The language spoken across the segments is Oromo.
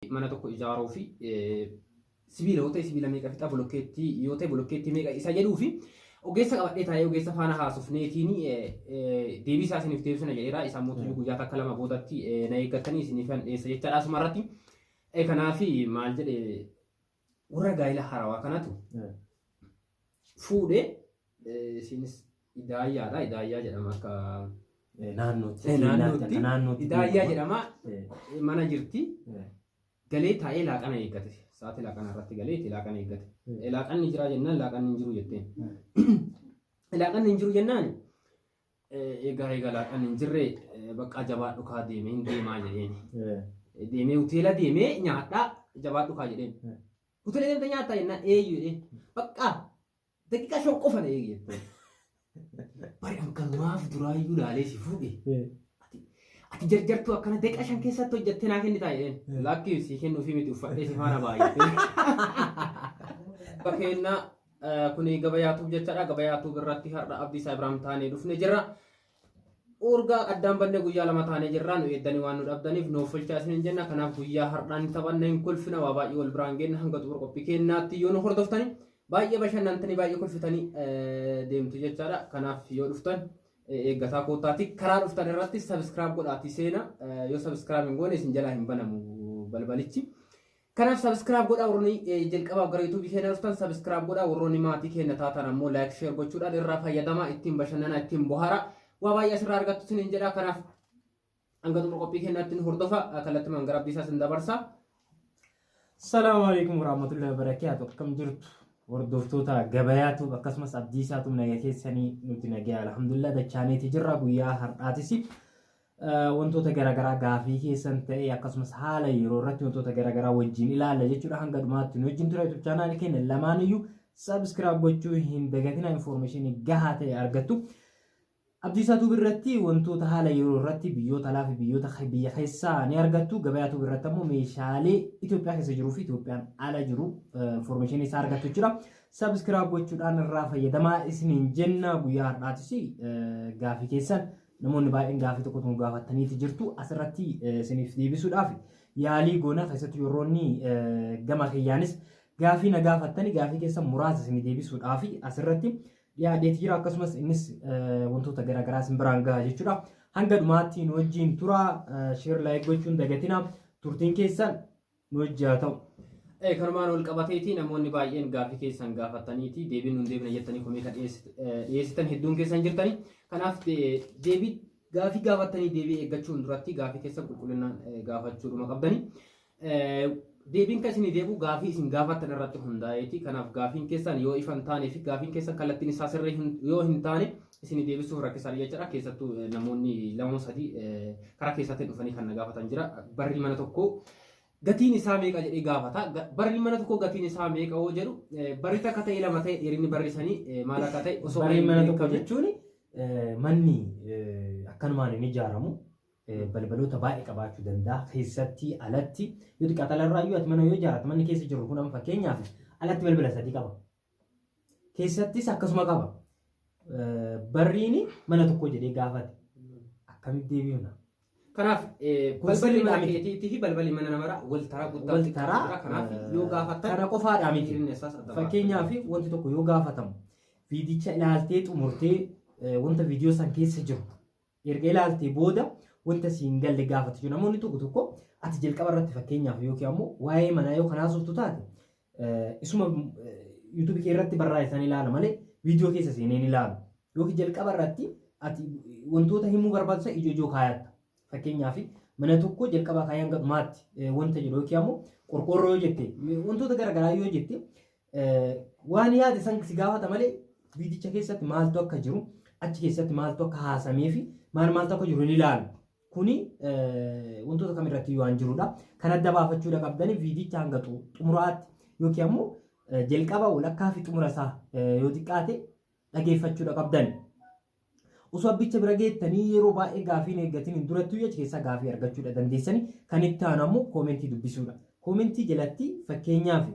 mana tokko ijaaruu fi sibiila yoo ta'e sibiila meeqa fixa, bolokkeettii yoo ta'e bolokkeettii meeqa isa jedhuu fi ogeessa qabadhee taa'ee ogeessa faana haasofneetiin deebii isaa isiniif deebisna jedheera. Isaan mootummaa guyyaa takka lama boodatti na eeggattanii isiniif dhiyeessa jechaadha asuma irratti. Kanaaf maal jedhe, warra gaa'ela harawaa kanatu fuudhee isinis idaayyaadha. Idaayyaa jedhama akka naannootti. Naannootti. Naannootti. Idaayyaa jedhama. Mana jirti. Galee taa'ee laaqana eeggate. Sa'aatii laaqana irratti galee itti laaqana eeggate. Laaqanni jira jennaan, laaqanni hin jiru jetteen. Laaqanni hin jiru jennaan, egaa egaa laaqanni hin jirre, bakka jabaadhu kaa, deemee hin deemaa jedheen. Deemee hoteela deemee nyaadhaa, jabaadhu kaa jedheen. Hoteela deemtee nyaattaa jennaan, eeyyu jedheen. Bakka daqiiqaa 5 qofa na eegi jetteen. Bari hankanumaaf duraayyuu laalee si fuudhe. Ati jarjartuu akkana daqiiqaa 5 keessatti hojjettee naa kennitaa jedheen. Lakki, sii kennuufii miti, uffadhee si faana baay'ee. Fakkeenyaa kuni Gabayaa Tube jechaadha. Gabayaa Tube irratti har'a Abdiisaa Ibraahim taanee dhufne jirra. Urgaa addaan bannee guyyaa 2 taanee jirra. Nu eeddanii waan nu dhabdaniif nuuf fulchaa isiniin jenna. Kanaaf guyyaa har'aan hin taphanna, hin kolfina, waa baay'ee wal biraan geenna. Hanga xumura qophii keenyaatti yoo nu hordoftani baay'ee bashannantanii, baay'ee kolfitanii deemtu jechaadha. Kanaaf yoo dhuftan eeggataa koottaati. Karaa dhuftan irratti subscribe godhaatii seena. Yoo subscribe hin goone isin jalaa hin banamu balbalichi. Kanaaf subscribe godhaa. Warroonni jalqabaaf gara YouTube keenya dhuftan subscribe godhaa. Warroonni maatii keenya taatan ammoo like, share gochuudhaan irraa fayyadamaa, ittiin bashannanaa, ittiin bohaaraa, waa baay'ee asirraa argattu isiniin jedha. Kanaaf hanga xumura qophii keenyaatti nu hordofa. Kallattumaan gara Abdiisaa isin dabarsa. Salaamu alaikum warahmatullahi wabarakatuh. Akkam jirtu, hordoftoota Gabayaa Tube akkasumas Abdiisaa Tube? Nagaa keessanii? Nuti nagaa, alhamdulillah, dachaaneeti jirra. Guyyaa har'aatis wantoota garaagaraa gaafii keessan ta'e akkasumas haala yeroo irratti wantoota garaagaraa wajjin ilaalla jechuudha. Hanga dhumaatti nu wajjin tura. YouTube channel keenya lamaaniyyuu subscribe gochuu hin dagatina, information gahaa ta'e argattu. Abdiisaa Tube irratti wantoota haala yeroo irratti biyyoota alaa fi biyyoota biyya keessaa ni argattu. Gabayaa Tube irratti ammoo meeshaalee Itoophiyaa keessa jiruu fi Itoophiyaan ala jiru information isaa argattu jechuudha. Subscribe gochuudhaan irraa fayyadamaa isiniin jenna. Guyyaa har'aatis gaafii keessan, namoonni baay'een gaafii tokko tokko gaafattaniiti jirtu. Asirratti isiniif deebisuudhaaf yaalii goona. Keessattuu yeroo gama kiyyaanis gaafii na gaafattani, gaafii keessan muraasa isinii deebisuudhaaf asirratti dhiyaadheeti jira. Akkasumas innis wantoota garaagaraa isin biraan gaha jechuudha. Hanga dhumaatti nu wajjin tura. Share, like gochuun dagatina. Turtiin keessan nu wajjin haa ta'u. Kanumaan wal qabateeti namoonni baay'een gaafii keessan gaafataniiti deebiin nuun deebina jettanii komii kan dhiyeessitan hedduun keessan jirtani. Kanaaf deebii gaafii gaafatanii deebii eeggachuun duratti gaafii keessan qulqullinaan gaafachuudhuma qabdani. Deebiin kan isinii deebi'u gaafii isin gaafattan irratti hundaa'eeti. Kanaaf gaafiin keessan yoo ifa hin taanee fi gaafiin keessan kallattiin isaa sirrii yoo hin taane isinii deebisuuf rakkisaadha jechuudha. Keessattuu namoonni lama sadii karaa keessaatiin dhufanii kan na gaafatan jira. Barri mana tokkoo gatiin isaa meeqa jedhee gaafata. Barri mana tokkoo gatiin isaa meeqa yoo jedhu, barri takka ta'e, lama ta'e, dheerinni barri sanii maal akka ta'e osoo Barri mana tokko jechuun manni akkanumaan hin ijaaramu. Balbaloota baay'ee qabaachuu danda'a. Keessatti, alatti, yoo xiqqaate alarraa iyyuu ati mana yoo ijaarratte, manni keessa jiru kun amma fakkeenyaaf alatti balbala sadii qaba. Keessattis akkasuma qaba. Barriin mana tokko jedhee gaafate. Akkamitti deebifna? Kanaaf balballi mana keetiitii fi balballi mana namaraa wal taraa guddaa wal taraa. Kanaaf yoo gaafattan kana qofaadhaa miti. Dheerinni isaas adda. Fakkeenyaaf wanti tokko yoo gaafatamu, viidicha ilaaltee xumurtee, wanta viidiyoo san keessa jiru erga ilaaltee booda wanta siin galle gaafatu jechuudha. Namoonni tokko tokko ati jalqaba irratti fakkeenyaaf yookiin ammoo waa'ee manaa yoo kan haasoftu taate, isuma YouTube kee irratti barraa'e san ilaala malee viidiyoo keessa seenee hin ilaalu. Yookiin jalqaba irratti ati wantoota himuu barbaadu san ijoo ijoo kaayatta. Fakkeenyaaf mana tokko jalqabaa kaayee hanga dhumaatti wanta jedhu yookiin ammoo qorqoorroo yoo jette, wantoota garaagaraa yoo jette, waan yaade san si gaafata malee viidicha keessatti maaltu akka jiru, achi keessatti maaltu akka haasamee fi maal maaltu akka jiru hin ilaalu. Kuni wantoota kamirratti waan jirudha. Kan adda baafachuudha qabdani viidicha hanga xumuraatti yookiin ammoo jalqaba, walakkaa fi xumura isaa yoo xiqqaate dhageeffachuudha qabdani. Osoo abbicha bira geettanii yeroo baay'ee gaafii hin eeggatin hin durattuu achi keessaa gaafii argachuudha dandeessani. Kan itti aanu ammoo koomentii dubbisuudha. Koomentii jalatti fakkeenyaaf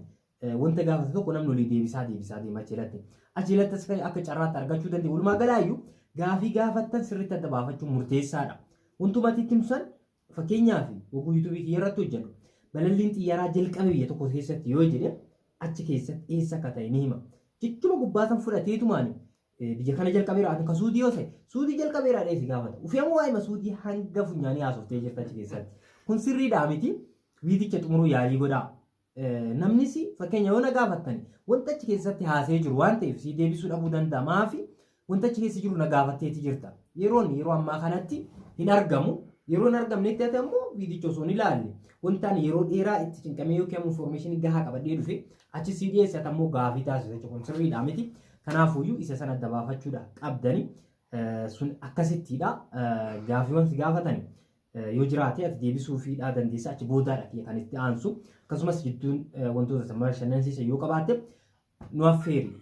wanta gaafate tokko namni olii deebisaa deebisaa deema achi jalatti. Achi jalatti as akka carraatti argachuu dandeenya. Walumaa galaayyuu gaafii gaafattan sirriitti adda baafachuun murteessaadha. Wantumati itti himsan, fakkeenyaaf oguu YouTube kiyya irratti hojjedhu. Balalliin xiyyaaraa jalqabe biyya tokko keessatti yoo jedhe achi keessatti eessa akka ta'e ni hima. Jechuma gubbaa san fudhateetumaan biyya kana jalqabeera ati ka Suudii yoo ta'e Suudii jalqabeera dheesi gaafata. Ufii ammoo waa'ima Suudii hanga funyaanii haasoftee jirta achi keessatti. Kun sirriidhaa miti. Viidicha xumuruu yaalii godhaa. Namnis fakkeenya yoo na gaafattani wanta achi keessatti haasee jiru waan ta'eef sii deebisuu dhabuu danda'a. Maafi wanta achi keessa jiru na gaafatteeti jirta. Yeroon yeroo ammaa kanatti hin argamu. Yeroo hin argamnetti ati ammoo viidicha osoo hin ilaalle wanta ani yeroo dheeraa itti cinqamee yookiin ammoo information gahaa qabadhee dhufe achi sii dhiyeesse ati ammoo gaafii taasisa jechuudha. Kun sirriidhaa miti. Kanaafuyyuu isa sana adda baafachuudha qabdani. Sun akkasittiidha. Gaafiiwwan si gaafatani. Yoo jiraate ati deebisuufiidhaa dandeessa achi boodaadha kiyya kan itti aansu. Akkasumas jidduun wantoota isa bashannansiisan yoo qabaatte nu affeeri.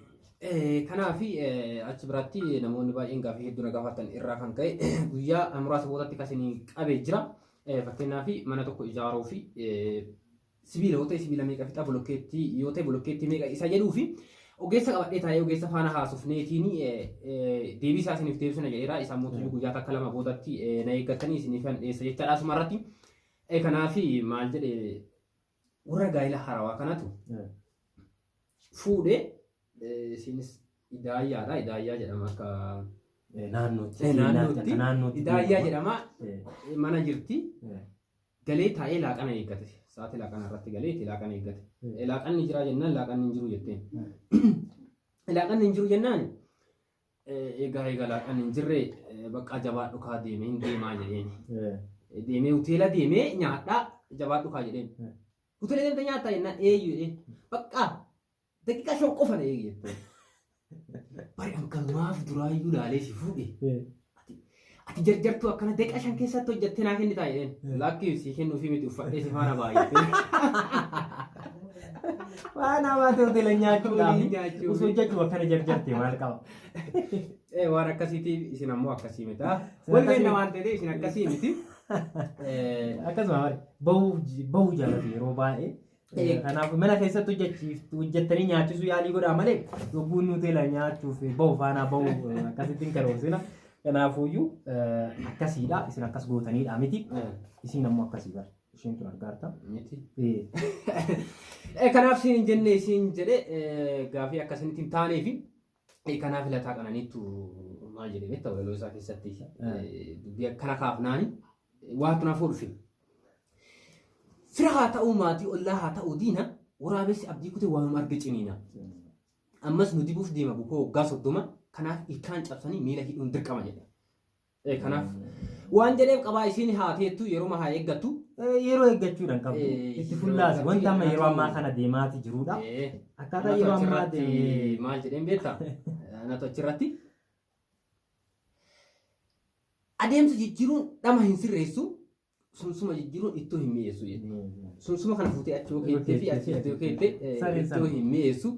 Kanaaf achi biratti namoonni baay'een gaafii hedduu na gaafatan irraa kan ka'e guyyaa muraasa boodatti kan isin qabee jira. Fakkeenyaaf mana tokko ijaaruu fi sibiila yoo ta'e sibiila meeqa fixa bolokkeettii yoo ta'e bolokkeettii meeqa isa jedhuu fi ogeessa qabadhee taa'ee ogeessa faana haasofneetiin deebii isaa isiniif deebisna jedheera. Isa mootummaa guyyaa takka lama boodatti na eeggatanii isiniif dhiyeessa jechaadha asuma irratti. Kanaaf maal jedhe warra gaa'ela harawaa kanatu fuudhee isinis idaayyaadha. Idaayyaa jedhama akka Naannootti. Naannootti. Naannootti. Idaayyaa jedhama mana jirti. Galee taa'ee laaqana eeggate. Sa'aatii laaqana irratti galee itti laaqana eeggate. Laaqanni jira jennaan laaqanni hin jiru jetteen. Laaqanni hin jiru jennaan egaa egaa laaqanni hin jirre bakka jabaadhu kaa deemee hin deemaa jedheen. Deemee hoteela deemee nyaadhaa jabaadhu kaa jedheen. Hoteela deemtee nyaattaa jennaan eeyyu jedheen. Bakka daqiiqaa 5 qofa na eegi jetteen. Bari hangalumaaf duraayyuu laalee si fuudhe. Ati jarjartuu akkana daqiiqaa 5 keessatti hojjettee naa kennitaa jedheen. Lakki si kennuufii miti uffadhee si faana baay'ee. Waan hamaa ta'e hoteela nyaachuudhaaf Nyaachuu. osoo hojjechuu akkana jarjarte maal qaba? Waan akkasiitiif isin ammoo akkasii miti. Isin Wal akkasii beekna waan ta'eef isin akkasii miti. Akkasuma bari bahuu jaalatu yeroo baay'ee. Kanaaf mana keessatti hojjettanii nyaachisuu yaalii godhaa malee yogguun hoteela nyaachuuf bahu faanaa bahu akkasitti hin karoorsina. Kanaafuyyuu akkasiidha isin akkas gootaniidha miti. Isin ammoo akkasii bara. Isheen tun argaarta. Miti. Kanaaf isin hin jenne isin jedhe gaafii akkasinitti hin taaneefi kanaaf filataa qananiittu maal jedhe beektaa walaloo isaa keessatti dubbii akkana kaafnaani waantu naaf dhufe. Fira haa ta'uu maatii ollaa haa ta'uu diina waraabessi abdii kutee waanuma arge ciniina. Ammas nu dibuuf deema bukoo waggaa 30 kanaaf ilkaan cabsanii miila hidhuun dirqama jedhe. Kanaaf waan jedheef qabaa isiin haa teettu yeroo haa eeggattu. Yeroo eeggachuudhaan qabdu. Itti fullaasi. Wanta amma yeroo ammaa kana deemaati jirudha. Akkaataa yeroo ammaa deemee maal jedheen beektaa? Anatu achirratti adeemsa jijjiiruun dhama hin sirreessu sunsuma jijjiiruun ittoo hin mi'eessu jedhe. Sunsuma kana fuutee achi yoo keettee fi achi yoo keette ittoo hin mi'eessu.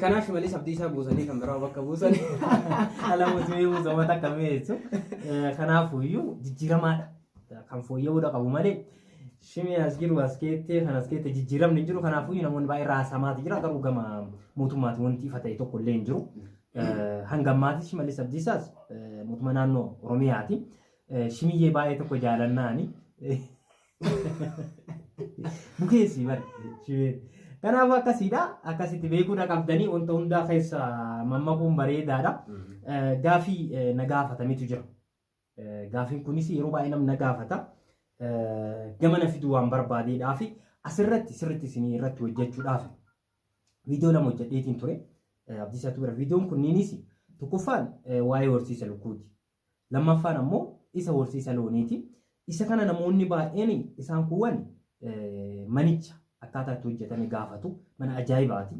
Kanaaf Shimallis Abdiisaa buusanii kan biraa bakka buusan. Alamuutii buusa akka mi'eessu. Kanaafuyyuu jijjiiramaadha. Kan fooyya'uudha qabu malee shimii as jiru as keettee kan as keette jijjiiramni hin jiru. Kanaafuyyuu namoonni baay'ee raasamaati jira. Garuu gama mootummaatiin wanti ifa ta'e tokko illee hin jiru. Hanga ammaatti Shimallis Abdiisaas mootummaa naannoo Oromiyaati. Shimiyyee baay'ee tokko jaalannaani. Bukeessi bari shimeen. Kanaaf akkasiidha. Akkasitti beekuudha qabdanii wanta hundaa keessa mammakuun bareedaadha. Gaafii na gaafatametu jira. Gaafiin kunis yeroo baay'ee namni na gaafata. Gama na fiduu waan barbaadeedhaa fi asirratti sirriitti isinii irratti hojjechuudhaaf viidiyoo lama hojjedheetiin ture. Abdiisaatu bira viidiyoon kunniinis tokkoffaan waa'ee horsiisa lukkuuti. Lammaffaan ammoo isa horsiisa looniiti. Isa kana namoonni baay'een isaan kuuwwan manicha akkaataa itti hojjetame gaafatu. Mana ajaa'ibaati.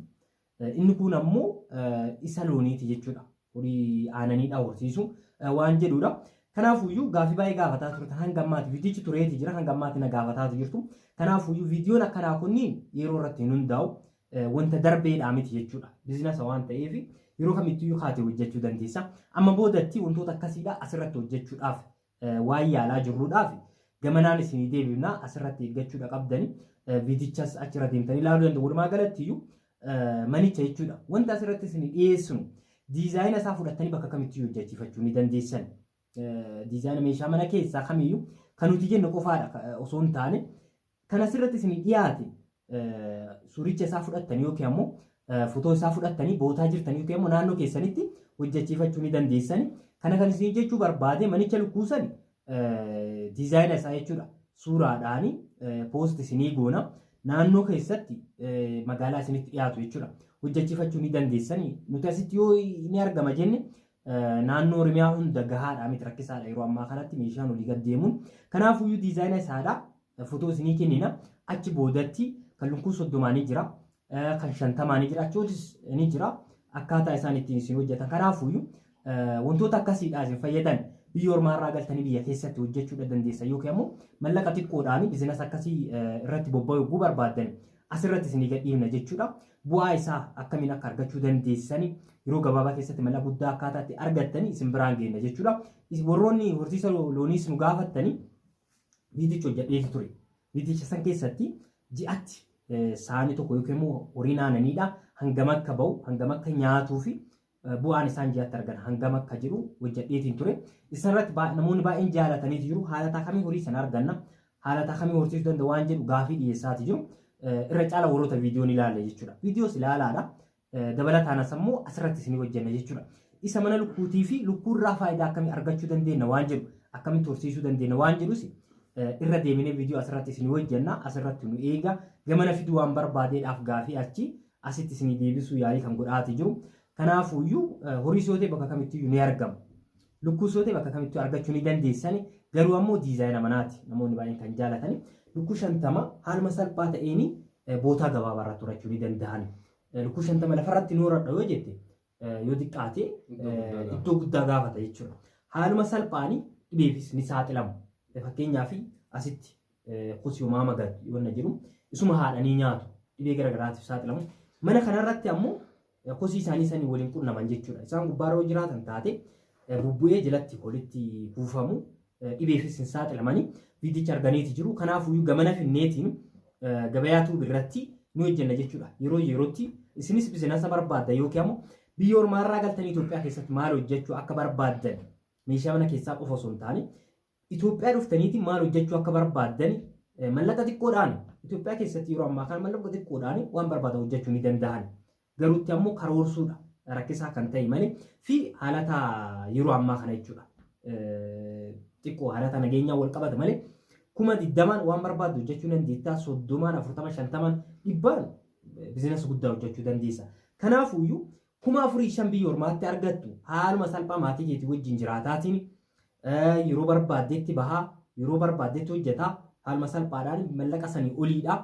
Inni kun ammoo isa looniiti jechuudha. Horii aananiidha horsiisu waan jedhudha. Kanaafuyyuu gaafii baay'ee gaafataa turtan hanga ammaati viidiyichi tureeti jira hanga ammaati na gaafataatu jirtu. Kanaafuyyuu viidiyoon akkanaa kunniin yeroo irratti hin hundaa'u wanta darbeedhaa miti jechuudha. Biizinasa waan ta'eef yeroo kamittiyyuu kaatee hojjechuu dandeessa. Amma boodatti wantoota akkasiidha asirratti hojjechuudhaaf waan yaalaa jirruudhaaf gamanaan isinii deebifna asirratti eeggachuudha qabdani. Viidichas achirra deemtanii ilaaluu danda'u. Walumaa galattiyyuu manicha jechuudha. Wanta asirratti isinii dhiyeessinu diizaayina isaa fudhattanii bakka kamittiyyuu hojjechiifachuu ni dandeessan. Diizaayina meeshaa mana keessaa kamiyyuu kan nuti jennu qofaadha osoo hin taane Kan asirratti isin dhiyaate suuricha isaa fudhattanii yookiin ammoo fotoo isaa fudhattanii bootaa jirtanii yookiin ammoo naannoo keessanitti hojjechiifachuu ni dandeessani. Kana kan isin jechuu barbaade manicha lukkuusan diizaayina isaa jechuudha. Suuraadhaan post isinii goona. Naannoo keessatti magaalaa isinitti dhiyaatu jechuudha. Hojjechiifachuu ni dandeessani. Nuti asitti yoo ni argama jenne naannoo Oromiyaa hunda gahaadha miti, rakkisaadha yeroo ammaa kanatti meeshaan olii gad deemuun. Kanaafuyyuu diizaayina isaadha. Fotoo isinii kennina. Achi boodatti kan lukkuu 30 ni jira. Kan 50 ni jira. Achi olis ni jira. Akkaataa isaan ittiin isin hojjetan. Kanaafuyyuu wantoota akkasiidha isin fayyadan biyya ormaarraa galtanii biyya keessatti hojjechuu dandeessan yookiin ammoo mallaqa xiqqoodhaan bizinasa akkasii irratti bobba'uu yogguu barbaaddan asirratti isinii gadhiifna jechuudha. Bu'aa isaa akkamiin akka argachuu dandeessani yeroo gabaabaa keessatti mallaqa guddaa akkaataa itti argattanii isin biraan geenna jechuudha. Warroonni horsiisa looniis nu gaafattanii viidicha hojjedheeti ture. Viidicha san keessatti ji'atti saani tokko yookiin immoo horiin aananiidha hangam akka ba'u, hangam akka nyaatuu fi bu'aan isaan ji'atti argan hangam akka jedhu hojjedheetiin ture. Isarratti namoonni baay'een jaalataniitu jiru. Haalataa kamii horii sana arganna, haalataa kamii horsiisuu danda'a waan jedhu gaafii dhiyeessaati jiru. Irra caala warroota viidiyoon ilaalla jechuudha. Viidiyoos ilaalaadha. Dabalataan as ammoo asirratti isinii hojjenna jechuudha. Isa mana lukkuutii fi lukkuurraa faayidaa akkamii argachuu dandeenya waan jedhu, akkamitti horsiisuu dandeenya waan jedhus irra deeminee viidiyoo asirratti isinii hojjenna. Asirratti nu eega. Gamana fiduu waan barbaadeedhaaf gaafii achi asitti isinii deebisuu yaalii kan godhaati jiru. Kanaafuyyuu horii yoo ta'e bakka kamittiyyuu ni argama. Lukkuus yoo ta'e bakka kamittuu argachuu ni dandeessani. Garuu ammoo diizaayina manaati namoonni baay'een kan jaalatani. Lukkuu 50 haaluma salphaa ta'een bootaa gabaabaa irratti horachuu ni danda'ani. Lukkuu 50 lafarratti ni horadha yoo jette yoo xiqqaate iddoo guddaa gaafata jechuudha. Haaluma salphaani dhibeefis ni saaxilamu. Fakkeenyaaf asitti kosii homaa magatu yoo jedhu isuma haadhanii nyaatu, dhibee garaagaraatiif saaxilamu. Mana kanarratti ammoo kosii isaanii sanii waliin qunnaman jechuudha. Isaan gubbaarra yoo jiraatan taate bubbu'ee jalatti walitti kuufamu, dhibeefis hin saaxilamanii viidicha arganiiti jiru. Kanaafuyyuu gamana finneetiin gabayaa irratti ni hojjenna jechuudha. Yeroo yerootti isinis bizinasa barbaaddan yookiin ammoo biyya ormaarraa galtanii Itoophiyaa keessatti maal hojjechuu akka barbaaddan, meeshaa mana keessaa qofa osoo hin taane Itoophiyaa dhuftaniiti maal hojjechuu akka barbaaddan, mallaqa xiqqoodhaan Itoophiyaa keessatti yeroo ammaa kana mallaqa xiqqoodhaan waan barbaadan hojjechuu ni danda'an. Garuutti ammoo karoorsuudha rakkisaa kan ta'e malee fi haalata yeroo ammaa kana jechuudha. Xiqqoo haalata nageenyaa wal qabata malee 20,000n waan barbaaddu hojjechuu dandeetta. 30n, 40, 50n, 100n bizinasa guddaa hojjechuu dandeessa. Kanaafuyyuu 4,500 biyya ormaatti argattu haaluma salphaa maatii keetii wajjin jiraataatiin yeroo barbaaddetti bahaa, yeroo barbaaddetti hojjetaa, haaluma salphaadhaan mallaqa sanii oliidha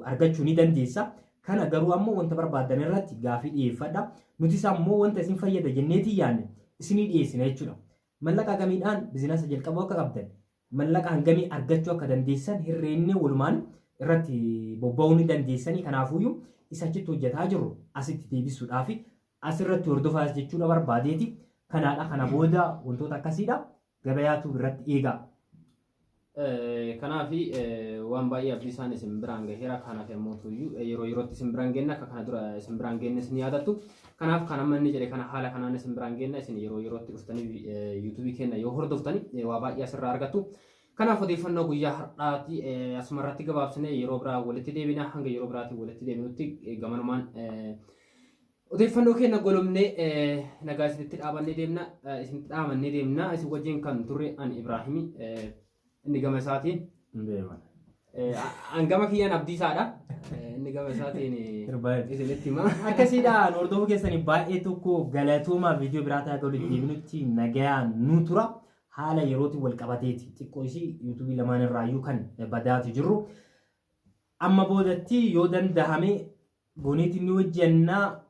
argachuu ni dandeessa. Kana garuu ammoo wanta barbaaddan irratti gaafii dhiyeeffadha. Nutis ammoo wanta isin fayyada jenneetii yaanne isinii dhiyeessina jechuudha. Mallaqa hagamiidhaan bizinasa jalqabuu akka qabdan, mallaqa hangamii argachuu akka dandeessan hirreennee walumaan irratti bobba'uu ni dandeessanii. Kanaafuyyuu isa achitti hojjetaa jirru asitti deebisuudhaaf asirratti hordofaas jechuudha barbaadeeti. Kanaadha, kana booda wantoota akkasiidha. Gabayaatu irratti eegaa. Kanaaf waan baay'ee abdii isaan isin biraan gaheera. Kanaaf immoo tuyyuu yeroo yerootti isin biraan geenna, akka kana dura isin biraan geennes ni yaadattu. Kanaaf kan amma inni jedhe kana haala kanaan isin biraan geenna. Isin yeroo yerootti dhuftanii yuutuubii keenya yoo hordoftani waa baay'ee asirraa argattu. Kanaaf odeeffannoo guyyaa har'aati asuma irratti gabaabsine yeroo biraa walitti deebina. Hanga yeroo biraatiin walitti deebinutti gamanumaan odeeffannoo keenya golomnee nagaa isinitti dhaabannee deemna, isinitti dhaamannee deemna. Isin wajjin kan turre ani Ibraahimi, inni gama isaatiin an gama kiyyaan Abdiisaadha. Inni gama isaatiin isinitti hima. Akkasiidhaan hordofuu keessanii baay'ee tokko galatoomaa. Viidiyoo biraa ta'e walitti deebinutti nagayaan nu tura. Haala yerootiin wal qabateeti. Xiqqoo isii yuutuubii lamaan irraayyuu kan badaatu jirru. Amma boodatti yoo dandahame gooniitiin ni hojjennaa,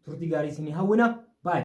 turtii gaarii isinii hawwina.